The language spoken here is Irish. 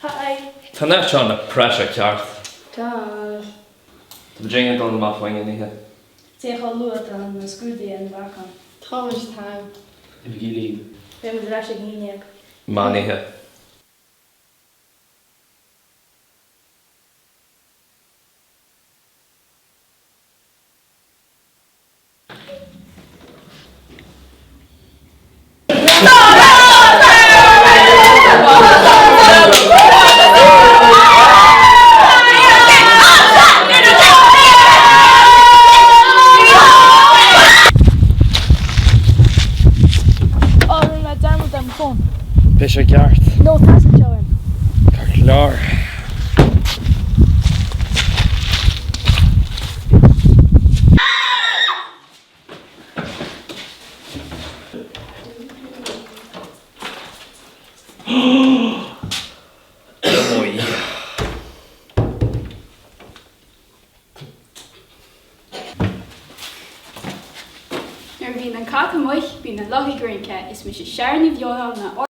Hi! Tá an áit seo ina praiseach ceart. Tá. Tá muid ag dul amach faoin oíche. Cé chomh luath atá na scrúduithe ina bheacán? Tá muid togha. Imígí linn. Beidh muid ar ais ag 11. Meán oíche. Ó, rinne mé dearmad ar mo fón. Beidh sé ceart. No, teastaíonn sé uaim. Ceart go leor. Nuair a bhíonn an cat amuigh, bíonn an luch ag rince. Is mise Sharon Ní Bheoláin, na.